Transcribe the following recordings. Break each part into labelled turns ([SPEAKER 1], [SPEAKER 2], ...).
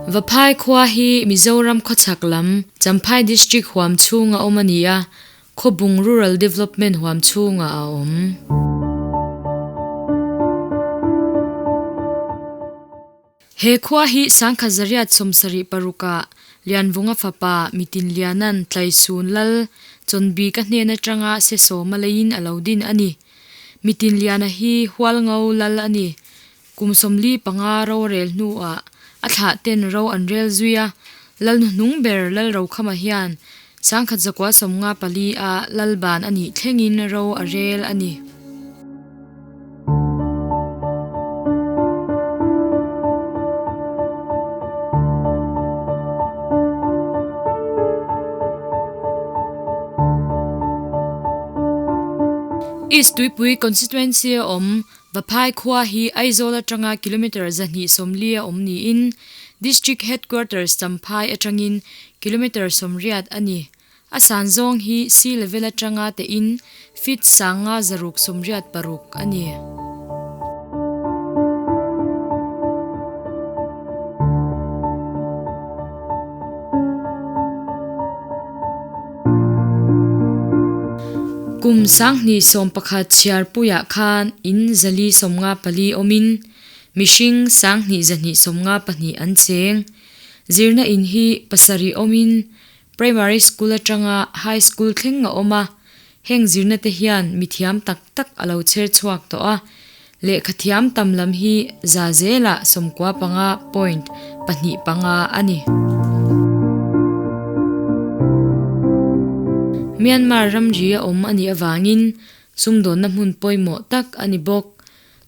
[SPEAKER 1] Vaphai khua hi Mizoram khawchhak lam Champhai District huam chhunga awm a ni a, Khawbung Rural Development huam chhungah a awm. He khua hi Sangkhat zariat 76 ah Lianvunga fapa Mitinliana'n Tlaisun Lal Chawnbika hnen atanga Sesawma leiin a lo din a ni. Mitinliana hi Hualngo Lal a ni. Kum 45 rorel hnuah a thlah ten ro an rel zui a, Lal hnuhnung ber Lal Rokhama hian 1954 ah Lalban a nih thlengin ro a rel a ni. East Tuipui Constituency a awm Vaphai khua hi Aizawl atanga kilometre 240 a awm niin District Headquarters Champhai atangin kilometre 80 a ni. A san zawng hi sea level atanga tein feet 586 a ni. Kum 2011 chhiarpuiah khan in 454 awmin mihring 2292 an cheng. Zirna in hi pasarih awmin Primary School atanga High School thleng a awm a, heng zirna te hian mithiam tak tak a lo chher chhuak tawh a, lehkha thiam tam lam hi za zelah 95 point pahnih panga a ni. Myanmar ramri a awm a nih avangin sumdawnna hmun pawimawh tak a ni bawk.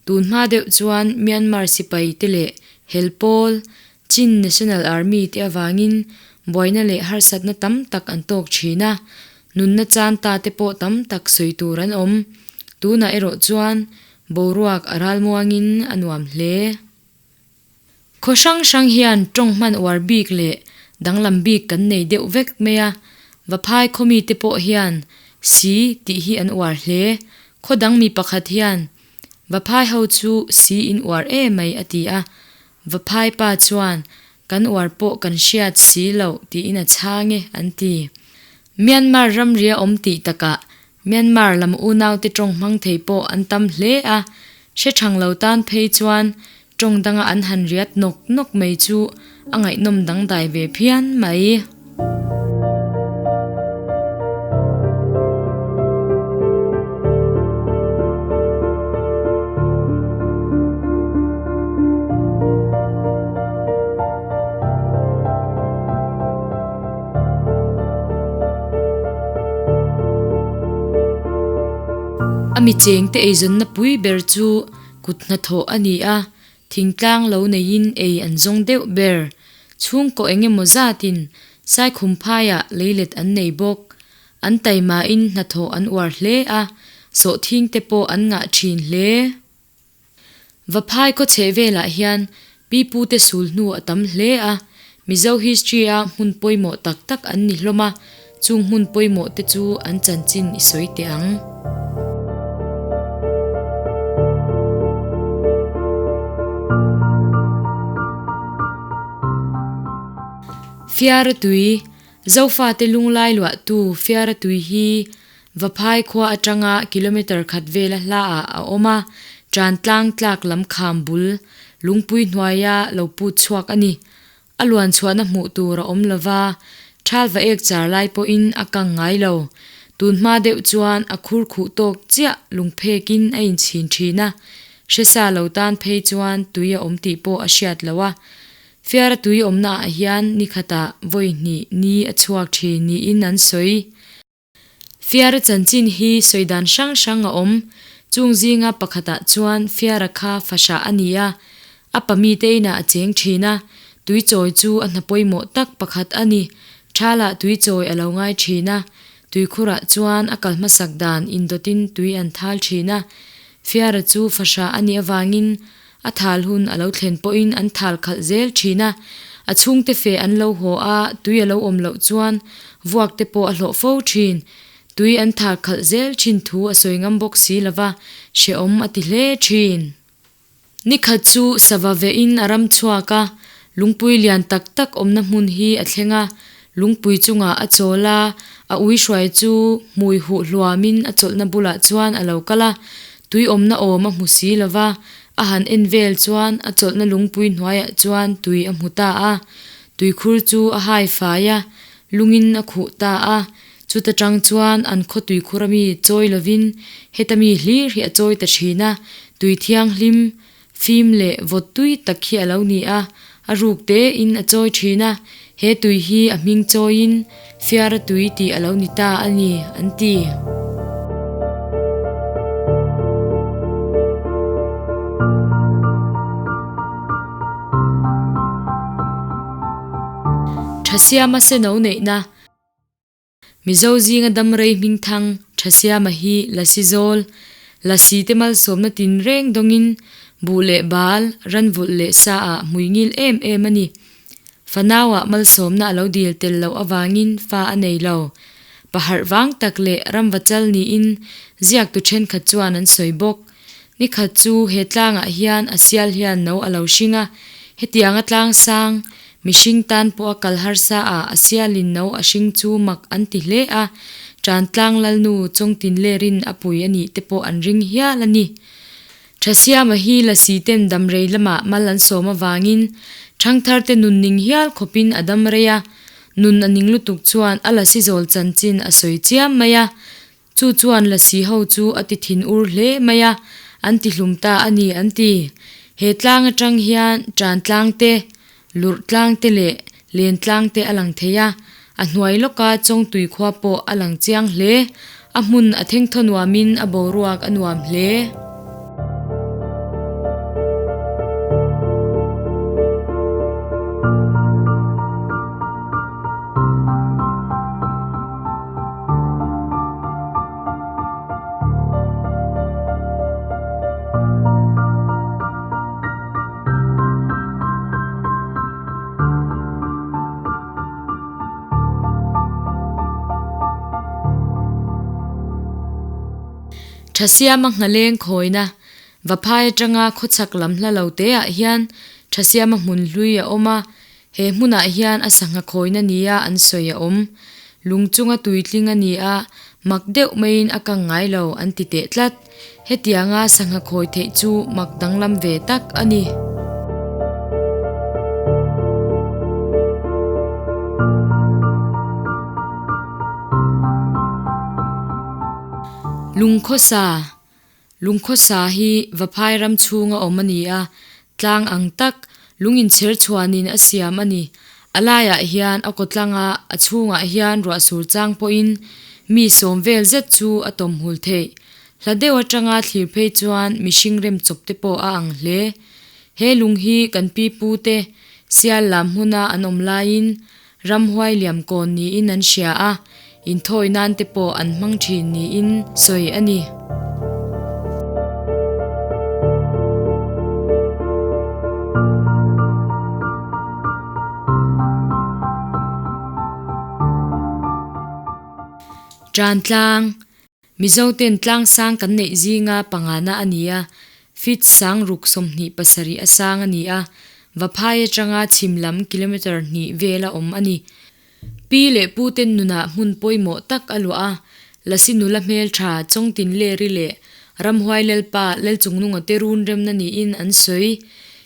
[SPEAKER 1] Tun hma deuh chuan Myanmar sipai te leh hel pawl Chin National Army te avangin buaina leh harsatna tam tak an tawk thin a, nunna chan ta te pawh tam tak sawi tur an awm. Tunah erawh chuan boruak a ral muangin a nuam hle. Khaw hrang hrang hian tawng hman uar bik leh danglam bik kan nei deuh vek mai a, Vaphai khawmi te pawh hian si tih hi an uar hle. Khaw dang mi pakhat hian Vaphai ho chu si in uar e mai a ti a, Vaphai pa chuan kan uar pawh kan hriat si loh tiin a chhang e an ti. Myanmar ramria awm tih takah Myanmar lam unaute tawng hmang thei pawh an tam hle a, hre thang lo tan phei chuan tawng danga an han riat nawk nawk mai chu a ngaihnawm dangdai ve phian mai. A mi chengte eizawnna pui ber chu kut hnathawh a ni a, Thingtlang lo neiin ei an zawng deuh ber. Chhungkaw eng emaw zatin Saikhum phaiah leilet an nei bawk. An taimain hnathawh an uar hle a, sawhthing te pawh an ngah thin hle. Vaphai khawchheh velah hian pipute sul hnu a tam hle a, Mizo history-a hmun pawimawh tak tak an ni hlawm a, Chung hmun pawimawh te chu an chanchin i sawi teh ang. Fiara tui, Zofate lunglai luahtu Fiara tui hi Vaphai khua atanga kilometre khat vela hlaah a awm a, Ṭantlang tlak lam kham bul lungpui hnuaia lo put chhuak a ni. A luan chhuahna hmuh tur a awm lova, thal va ek char lai pawhin a kang ngai lo. Tun hma deuh chuan a khur khuh tawk chiah lungphekin a inchhin thin a, hresa lo tan phei chuan tui a awm tih pawh a hriat loh a. Fiara tui awmna ah hian ni khatah vawi hnih ni a chhuak thin niin an sawi. Fiara chanchin hi sawi dan hrang hrang a awm. Chung zinga pakhatah chuan Fiara kha fahrah a ni a, a pamite inah a cheng thin a, tui chawi chu a hna pawimawh tak pakhat a ni. Thalah tui chawi a lo ngai thin a, tuikhurah chuan a kal hmasak dan indawtin tui an thal thin a. Fiara chu fahrah a nih avangin A thal hun a lo thlen pawhin an thal khalh zel thin a, a chhungte fe an lo haw a, tui a lo awm loh chuan vuak te pawh a hlawh fo thin. Tui an thal khalh zel thin thu a sawi ngam bawk si lova, hrehawm a ti hle thin. Nikhat chu sava vehin a ram chhuak a, Lungpui lian tak tak awmna hmun hi a thleng a, lungpui chungah a chawl a, a ui hruai chu hmui huh hluamin a chawlhna bulah chuan a lo kal a, tui awmna awm a hmu si lova, a han en vel chuan a chawlhna lungpui hnuaiah chuan tui a hmu ta a, tuikhur chu a hai fai a, lungin a khuh ta a, chuta tang chuan an khaw tuikhur ami chawi lovin heta mi hlir hi a chawi ta thin a, tui thianghlim Fim leh vawt tui tak hi a lo ni a, a ruk te in a chawi thin a, he tui hi a hming chawiin Fiara tui tih a lo ni ta a ni, an ti. Thasiama seno neihna. Mizo zinga damrei hmingthang Thasiama hi Lasi zawl, Lasi te malsawmna tinreng dawngin buh leh bal, ranvulh leh sa ah hmui ngil em em a ni. Fanauah malsawmna a lo dil tel loh avangin fa a nei lo. Paharh vang tak leh ramvachal niin ziaktu thenkhat chuan an sawi bawk. Nikhat chu he tlangah hian a sial hian no a lo hring a, hetianga tlang sang mihring tan pawh a kal harsa a, a sialin no a hring chu mak an ti hle a, tan tlang lalnu chawngtin lerin a pui a nih te pawh an ring hial a ni. Thasiama hi lasi ten damrei lamah mal an sawm avangin thangtharte nun ning hial khawpin a dam rei a, nun a ning lutuk chuan a lasi zawl chanchin a sawi chiam mai a, Chu chuan lasi ho chu a ti thin ur hle mai a, an ti hlum ta a ni an ti. He tlang atang hian tan tlang te, lurh tlang te leh len tlang te a lang thei a, a hnuai lawka Chawngtui khua pawh a lang chiang hle. A hmun a thengthaw nuamin a boruak a nuam hle. Thasiama nghaleng khawina Vaphai atanga khawchhak lam hla lo te ah hian Thasiama hmun hlui a awm a. He hmunah hian a sangha khawina nia an sawi a awm. Lung chunga tuitling a ni a, mak deuh maiin a kang ngai lo an ti teh tlat. Hetianga sangha khawi theih chu mak danglam ve tak a ni. Lungkhawsa Lungkhawsa hi Vaphai ram chhunga awm a ni a, tlang ang tak, lung inchher chhuanin a siam a ni. A laiah hian a kaw tlang a, a chhungah hian ruah sur chang pawhin mi sawm vel zet chu a tawm hul theih. Hla deuh atanga thlir phei chuan mihring rem chawp te pawh a ang hle. He lung hi kan pi pu te sial lam hmuna an awm laiin ramhuai liam kawn niin an hria a, inthawi nan te pawh an hmang thin niin sawi a ni. Tantlang. Mizoten tlang sang kan neih zinga pangana a ni a, feet sang ruk 27 a sang a ni a, Vaphai atanga chhim lam kilometre hnih vel a awm a ni. Pi leh Pu ten nunah hmun pawimawh tak a luah a, Lasi nula hmeltha Chawngtin Leri leh Ramhuai Lalpa Lalchungnunga te run remna niin an sawi.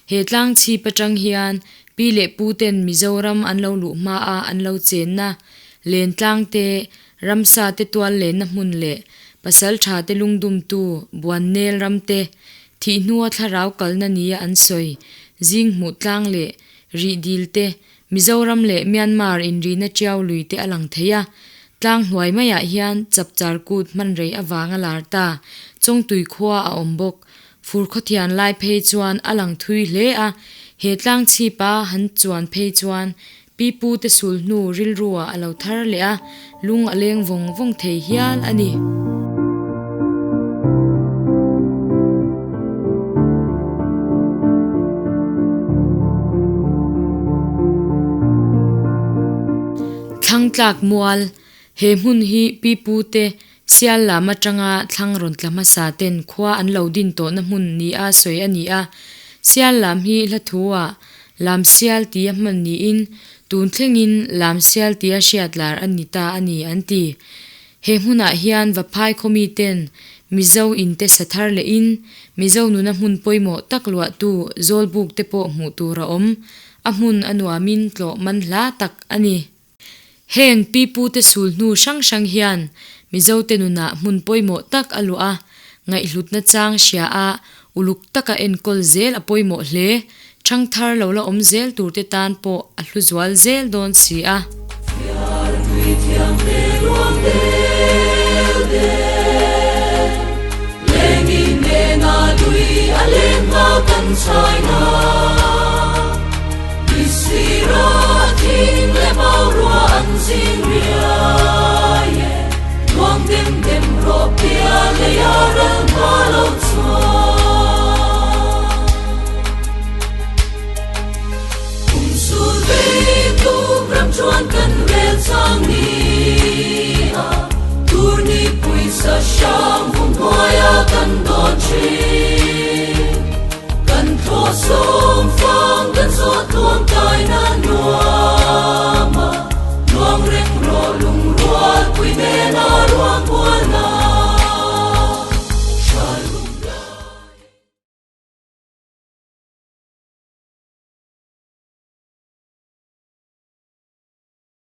[SPEAKER 1] He tlang chhip atang hian Pi leh Pu ten Mizoram an lo luh hmaa an lo chenna Lentlang te Ramsa te tual lenna hmun leh pasal tha te lungdumtu Buannel ram te, thih hnua thlarau kalna nia an sawi, zing hmuh tlang leh rih dil te, Mizoram leh Myanmar inrihna tiau lui te a lang thei a. Tlang hnuai maiah hian chapchar kut hman rei avanga lar ta Chawngtui khua a awm bawk. Fur khawthian lai phei chuan a lang thui hle a, he tlang chhipa han chuan phei chuan Pi pu te sul hnu rilru ah a lo thar leh a, lung a leng vawng vawng thei hial a ni. Thlangtlak mual, He hmun hi pi pu te sial lam atanga thlang rawn tla hmasa ten khua an lo din tawhna hmun nia sawi a ni a. Sial lam hi hla thu ah. Lamsial tia hman niin tun thlengin Lamsial tia hriat lar a ni ta a ni an ti. He hmunah hian Vaphai khaw miten Mizo in te sa thar lehin Mizo nuna hmun pawimawh tak luahtu Zawlbuk te pawh hmuh tur a awm. A hmun a nuamin tlawh man hla tak a ni. Heng pipute sul hnu hrang hrang hian Mizote nunah hmun pawimawh tak a luah a, ngaihhlutna chang hria a, uluk taka enkawl zel a pawimawh hle. Thangthar lo la awm zel turte tan pawh a hlu zual zel dawn si a.